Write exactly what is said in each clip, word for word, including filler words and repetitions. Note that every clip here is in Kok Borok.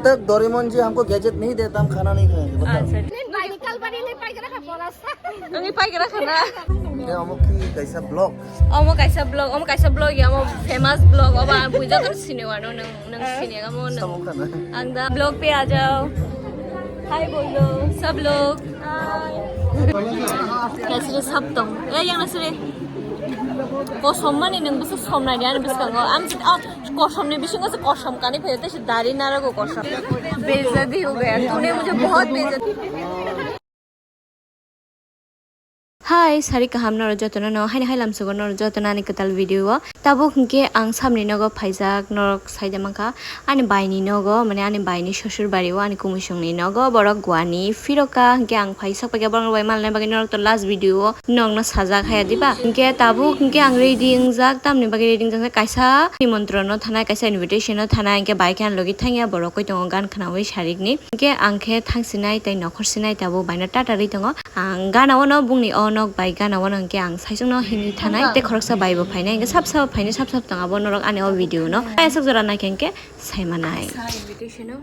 तक डोरेमोन जी हमको गैजेट नहीं देता, हम खाना नहीं खाएंगे, बताओ। Acha. Nini bai ni kalbari ni pai gra kha bola sa. Nini pai gra kha na. Ye omo ki kaisa vlog. Omo kaisa vlog, omo kaisa vlog ya, omo famous vlog, omo ang buja to sini wano nang, nang sini ya mo nang. Samo khana. Ang da vlog pe aa jao. Hi bolo, sab log. Hi. Nasri sab tong. Eh, yang nasri. Ko somani nang bisa somna ni ani bisa ngo. Ang sit, ah, Kosom ni bisingo se kosom kani phaio, tei se dari narago kosom. बेइज्जती हो गया, तूने मुझे बहुत बेइज्जती। Hi, sari kaham norok jotono no, haini hai lamsogo norok jotono ani kwtal video o. Tabuk hinkhe ang samni nogo phaijak norok saida mankha, ani bai ni nogo, mane ani bai ni shosur bari o, ani kumusung ni nogo, borok Goa ni phiroka hinkhe ang phai sok paikha borok bai malna bagwi norok to last video o. Nokno sajak haya diba? Hinkhe tabuk hinkhe ang ready wngjak, tamni bagwi ready wngjak kaisa nimontron no thanai, kaisa invitation no thanai, hinkhe bai khe ang logi thangya, borok koi tongo gan khwnaui sarikni. Hinkhe ang khe thangsinai tei nokhorsinai tabuk baino tata rwi tongo. Ang gana o no bungni o nok bai gana o no hinkhe ang saichung no himwi thanai tei khoroksa bai bo phainai, hinkhe sab sab phainai, sab sab tong abo norok ani o video no. Ayasok jora naikhe hinkhe saimanai. Sa invitation o.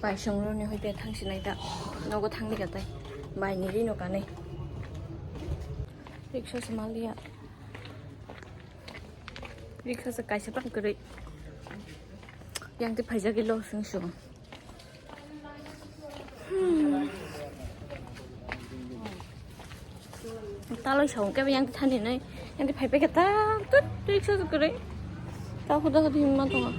Bai songroni hoite thangsinai ta. Nogo thangni ka tai. Bai ni rino kanai. Riksa se maliya. Riksa se kaisa pang kwrwi. Yang te phaijak lo sung sung. Hmm. Taloi song ke yang thani nai, yang phai phai kata tut tut sa kore. Ta khuda khuda himma tonga.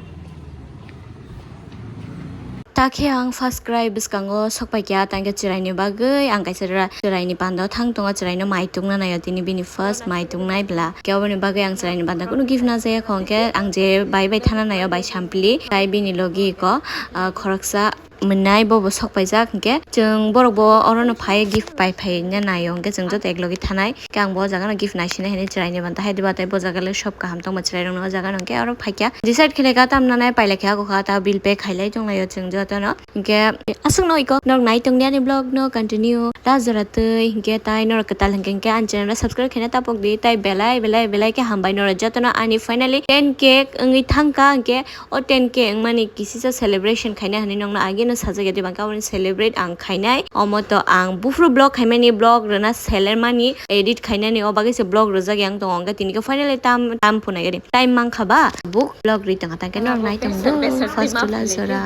Ta khe ang first cry bwskango sok pai kya, tang khe chwraini bagwi ang kaisa ra-, chwraini pando thang tongo, chwraino mai tungna naio, tini bini first mai tungnai bla. Khe oboni bagwi ang chwraini pando kunu gift na jaya khong khe ang je bai bai thana naio bai sampli, tai bini logi ko, ah, khoroksa. Mwnai bo bo sok paijak hinkhe chwng borok bo orono phai gift pai phai hinwi naio hinkhe chwng joto eklogi thanai. Khe ang bo jagano gift naisinai hinwi chwraini banta hai diba tei bo jaga le sob kaham tongma chwrairokno o jagano hinkhe oro phaikha decide khlaikha tamna nai pailai kha ako kha ta bill pay khailai tonglaio chwng jotono hinkhe aswkno iko norok nai tongdi ani vlog no continue last jora twi hinkhe tai norok kwtal hinkhe hinkhe ani channel no subscribe khaina tapokdi tei belai belai belai khe hambai norok jotono ani finally ten K wngwi thangkha hinkhe O ten K wngmani kisisa celebration khaina hinwi nokno ageno sajak ya, tei bangkha aboni celebrate ang khainai. Omo to ang buphuru vlog khaimani, vlog rwna selermani, edit khainani, o bagwi se vlog rwjak yang tongo. Hwnkhe tini khe finally tam, tam phunai gari. Time mankha ba, buk vlog ri tongkha, tangkhe norok nai tong do, first to last jora.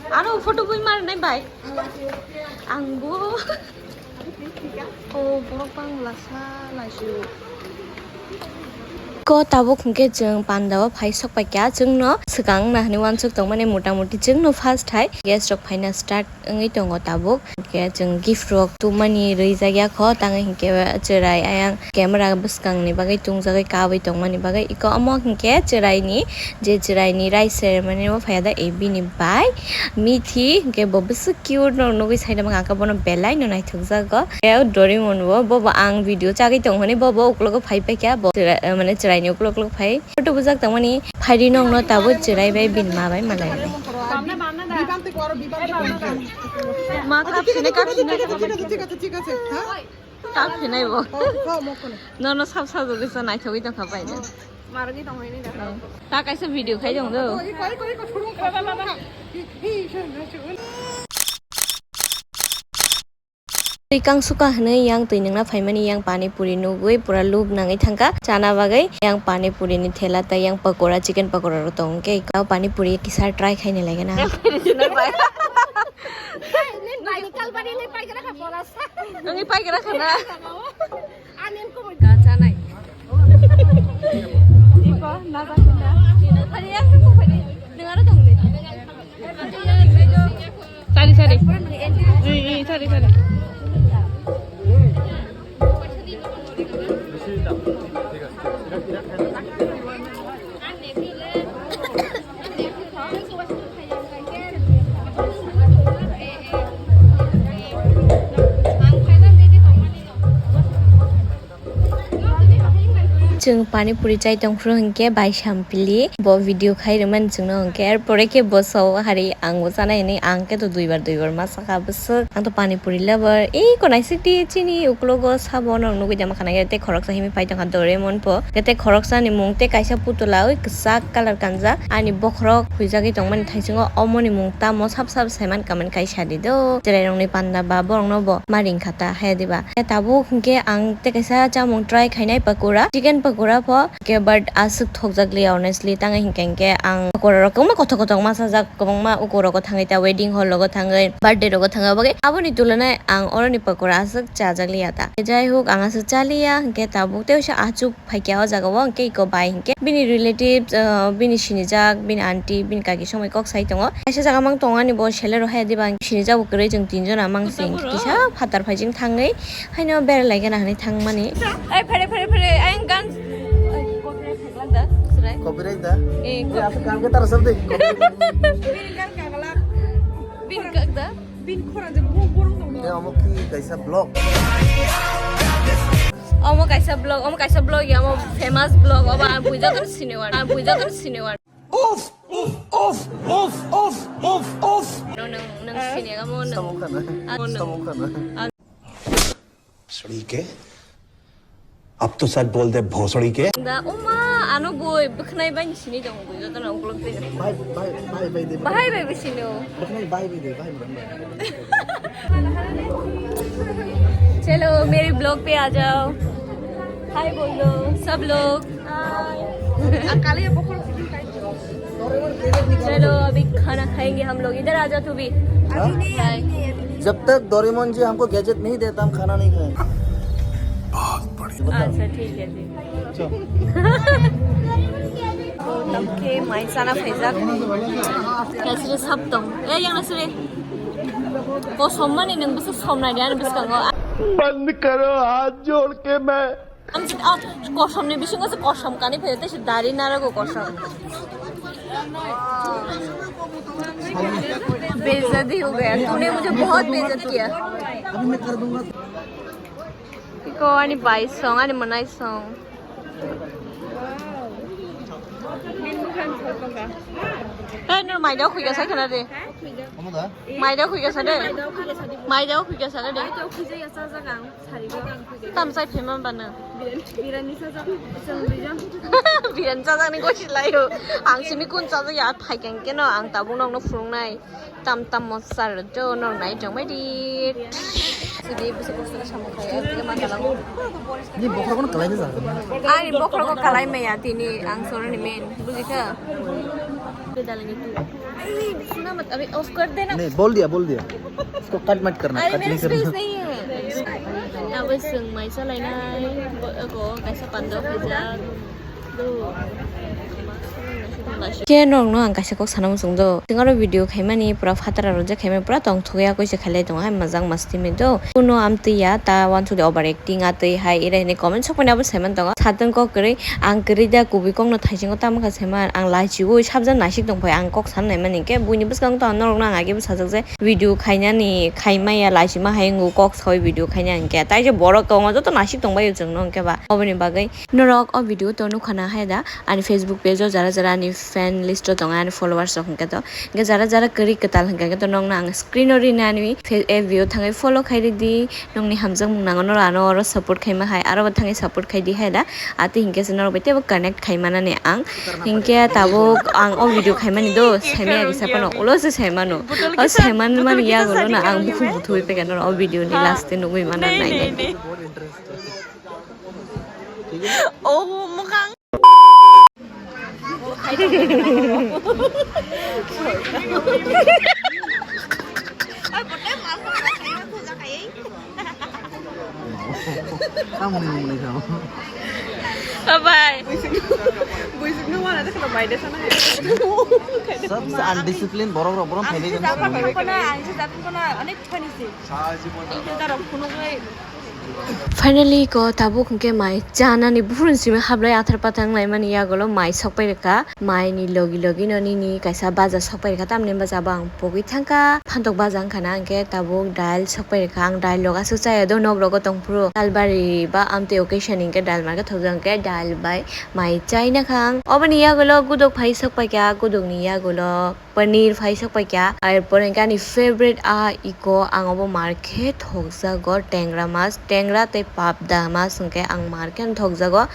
Ano photo bui mar nai bai. Ang bo. O borok bangla sa laisio. Ko tabuk hwnkhe chwng panda o phai sok paikha, chwngno swkang wngna hinwi uansuk tongmani, mota moti chwngno first hai guest rok phaina start wngwi tongo tabuk. Hwnkhe chwng gift rok tubumani rwijakya kho, tangwi hwnkhe chwrai ayang camera bwskangni bagwi tungjagwi kabwi tongmani bagwi. Iko omo hwnkhe chwraini, je chwraini rai ceremony o phaiya da, e bini bai. Mithi hwnkhe bo bwswk cute no nugwi saida mangka, bono belai no naithokjago. Tei o Doraemon bo, bo bo ang video chagwi tong hwnwi bo bo uklogo phai paikha, bo chwrai, mane chwraini uklok uklok phai photo bujak tongmani. Phaidi nokno tabuk chwrai bai bini ma bai malai. Ma kap sini, kap sini. ঠিক আছে, ঠিক আছে, ঠিক আছে, ঠিক আছে, হ্যাঁ? Kap hinai bo. Kha, kha, mokon. Nono sab sab jodi sa naithogwi tongkha bai no. Marogwi tonghaini da. Ta kaisa video khai tong do. Iko, iko, iko, shuru kha, shuru kha. Hi, hi, shuru, shuru. Twi kang suka hwnwi yang twi nungna phaimani yang pani puri nugwi pura lub nangwi thangkha chana bagwi. Yang pani puri ni thela tei yang pakora, chicken pakora rok tong khe, iko pani puri kisa try khaini lai gana. Nini bai ni kalbari ni pai gra kha bola sa. Nini pai gra kha na. Ani ko ga chanai. Iko na ba na. Hari yang ko hari. Dengar dong ni. Sari sari. Ih, ih, sari sari. Chwng pani puri chai tongphuru hinkhe bai sampili bo video khai rwmani chwngno hinkhe, er pore khe bo sao hari ang bo chanai hinwi, ang khe to duibar duibar ma sakha bwswk. Ang to pani puri lover. Ei konaisik di chini uklogo sabo norok nugui tongma khana khe tei khoroksa himwi pai tongkha Doraemon po. Khe tei khoroksani mung tei kaisa putula oi kwchak colour kanjak ani bokhorok huijagwi tongmani thaisingo omoni mung tamo sab sab saiman kamani kaisa di do. Chwrairokni panda ba borokno bo ma ringkha ta haya diba. Khe tabuk hinkhe ang tei kaisa chamung try khainai pakora, chicken pakora po. Khe but aswk thokjak liya honestly, tangwi hinkhe hinkhe ang pakora rok kwbangma kothok kothok ma sajak, kwbangma uko rogo thangwi ta wedding hall rogo thangwi birthday rogo thangwi bagwi aboni tulonai ang oroni pakora aswk chajak liya ta. Jai hok ang aswk chaliya hinkhe tabuk tei uaisa achuk phaikha o jaga o, hinkhe iko bai hinkhe bini relatives, ah, bini sinijak, bini aunty, bini kaki somoi kok sai tongo. Kaisa jaga mang tongo ani bo selero hai diba sinijak bo kwrwi chwng tinjon amang sing kisa phatar phaijing thangwi haino berai lai gana hinwi thangmani. Ai phere phere phere ayang gan. Copyright da? Eh, asal kan kita resep deh. Bin kak da? Bin khora je bo borok tong. Ya, omo ki kaisa vlog. Omo kaisa vlog, omo kaisa vlog ya, omo famous vlog, obo ang buijaton sinewar, ang buijaton sinewar. Uff, uff, uff, uff, uff, uff, uff. No, nang, nang sinega mo, nang. Samung kana. Ah, no. Samung kana. Ah. भोसड़ी के, अब तो सच बोल दे भोसड़ी के। Da, oma, ano boi, bwkhnai bai sini dong, boi, joto na uklok de. Bai, bai, bai, bai de. Bai, bai, bai sini o. Bwkhnai bai, bai de, bai, bai, bai. Chalo, mere vlog pe aa jao. Hi bol do, sab log. Hi. Chalo, abhi khana khayenge hum log. Idhar aa jao tu bhi. Hi. जब तक डोरेमोन जी हमको गैजेट नहीं देता, हम खाना नहीं खाएंगे। बहुत बढ़िया। Acha, thik hai, thik hai. Chalo। Tamkhe mai chana phaijak. Kaisile sab tong. Eh, yang nasile. Ko sommani nang bisa somnai dia, bisa kanggo। बंद करो, हाथ जोड़ के मैं। Ang si, ah, kosom ni bisingo se kosom kani phaio, tei se dari narago kosom. बेइज्जती हो गया, तूने मुझे बहुत बेइज्जत किया। Iko ani bai song, ani mwnai song. Hey, no, mai dao khuiga sai khana de. Mai dao khuiga sa de. Mai dao khuiga sa de. Tam sai phema bana. Birani sajak, chwng duijon. Birani sajak ni gosi laio. Ang sini kun sajak ya, phaikang keno, ang tabuk nokno phunuknai. Tam tam mo sar do, nok nai tong bai di. Sidi bisa kosto samung kaya, sidi mata lango. Ni bokhorok no kalai ni jaga. Ani bokhorok ko kalai maya tini, ang sorry ni men. Bujikha? Beda lagi tu. Ai, suna mat, abhi off kar dena. नहीं, बोल दिया, बोल दिया। इसको कट मत करना, अरे, कट मेरे नहीं करना। Space नहीं है। Abo swng mai chalainai, bo, ego kaisa panda khaijak. Do. Khe norokno ang kaisa kok sana muchung do. Chwng oro video khaimani pura phatara rojak khaimani pura tongthok ya koi se khailai tongo hai majak masti mai do. Kuno amtwi ya ta wansukdi over acting atwi hai ere hinwi comment sok mani abo saiman tongo. Satwng kok kwrwi. Ang kwrwi da kubui kokno thaisingo tamo kha saiman, ang laichiui sabjak naisik tongphai, ang kok sana naimani hinkhe buini bwskango tamo norokno ang agebo sajak je video khainani khaimaya laisima hai wngo kok saui video khaina hinkhe, tai je borok tongo joto naisik tongbaio chwngno hinkhe ba. Oboni bagwi norok o video to nukha na hai da ani Facebook page o jara jara ani fan list o tongo ani followers rok hinkhe to, hinkhe jara jara kwrwi kwtal hinkhe to nokno ang screen o rinani F B o thangwi follow khai ridi. Nokni hamjakmung nango norok ano oro support khaima hai, aro bo thangwi support khai di hai da. Ati hinkhe se norok bai teibo connect khai manani ang. Hinkhe tabuk ang o video khaimani do, saimaya kisa phano ulo se saimano. O saiman mani yago no na ang bukhuk buthui pekha norok o video ni last e nugui mana nai nai. Oh, mukhang. Bye. सबसे undisciplined borok rok, borok ang khainai se jatni kono, ang se jatni kono onek funny se. Ang se jarok phunugwi Finally ko tabuk hwnkhe mai chanani buphuru simi hablai athar pathar wnglaimani yagulo mai sokpai rwkha. Maini logi logi no nini kaisa baja sokpai rwkha, tamni baja bo ang pogwi thangkha. Phantok baja wngkha na, hwnkhe tabuk dal sokpai rwkha. Ang dal rok aswk chaya do, nok rogo tongphuru. Dalbari ba amtwi occasion hwnkhe dal markhe thokjak, hwnkhe dal bai mai chai nakhang. Oboni yagulo guduk phai sokpaikha, gudukni yagulo paneer phai sokpaikha. Arpore hwnkhe ani favorite a iko, ang obo markhe thokjago, tengra mas, tengra tei papda mas hwnkhe ang markhe thokjago.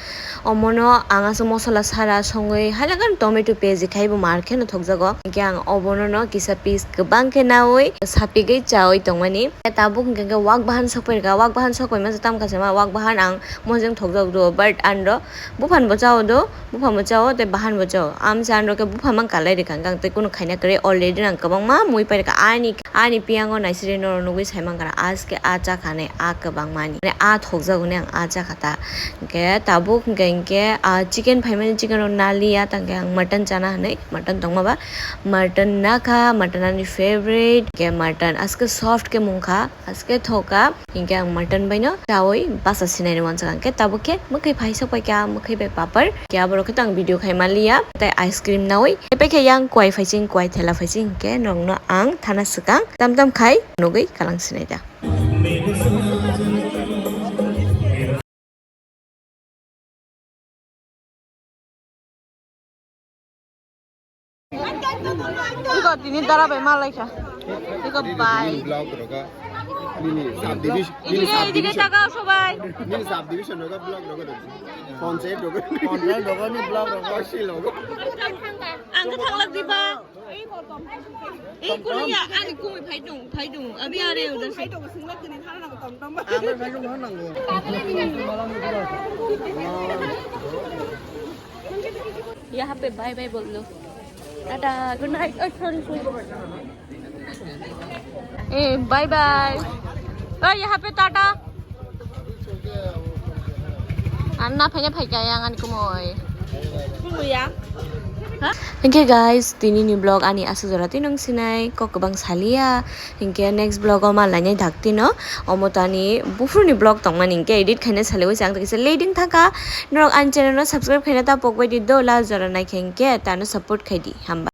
Omono ang aswk mosola sara songwi hainakheno tomato paste khai bo markhe thokjago. Hwnkhe ang obono no kisa piece kwbang khe naui sapigwi chaui tongmani. Tabuk hwnkhe wak bahan sokpai rwkha, wak bahan sokpai masa tamkha se ma wak bahan ang mojang thokjak do, but anro buphang bo chao do, buphang bo chao tei bahan bo chao. Amsa anro khe buphang mang kalai rwkha, ang tei kunu khaina kwrwi, already ang kwbangma mui pai rwkha. Ani, ani piyango naisiri norok nugwi sai mankha, aske a chakha nai a kwbangmani. Mane a thokjak hwnwi ang a chakha ta. Hwnkhe tabuk hwnkhe, hwnkhe a chicken phaimani, chicken rok naliya, tangkhe ang mutton chana hwnwi, mutton tongma ba, mutton nakha, mutton ani favorite, hwnkhe mutton aske soft khe mungkha. Aske thoka, hinkhe ang mutton baino chaui basa sinai rw uansuk, ang khe tabuk khe mwkhwi phai sokpai kha, mwkhwi bai papar khe aborok khe to ang video khai manliya, tei ice cream naui. Epekhe yang kuai phaising, kuai thela phaising hinkhe norokno ang thana swkang tam tam khai nugui kalang sinai da. Iko tini dara bai malai kha. Iko bai. Block rogo. Nini subdivision, nini Idike, idike subdivision. Taga sobai. Nini subdivision rogo, block rogo. Panchayat rogo. Panchayat rogo ni block rogo. Kasi rogo. Ang khe thanglak diba? Ei, kono ya, ani kumui phai dong, phai dong. Abi are uda se. Phai dong, singla tini thana nang tom tom. Ang phai dong, thana nang. यहाँ पे bye bye बोल लो, Tata, good night. ओए, sorry, sorry. ए, bye bye. ओए, यहाँ पे Tata. Anna phai phai kaya ang ani kumui. Kumui ya? Ha? Hingke guys, tini ni vlog ani asuk jora twi nung sinai kok kwbang salia. Hingke next vlog o ma lainai dak tino. Omo tani buphuru ni vlog tongmani hingke edit khaina saliwi se ang twi kisa leading thangkha. Norok ani channel no subscribe khaina ta pok bai di do, la jora nai khe hingke tano support khai di. Hamba.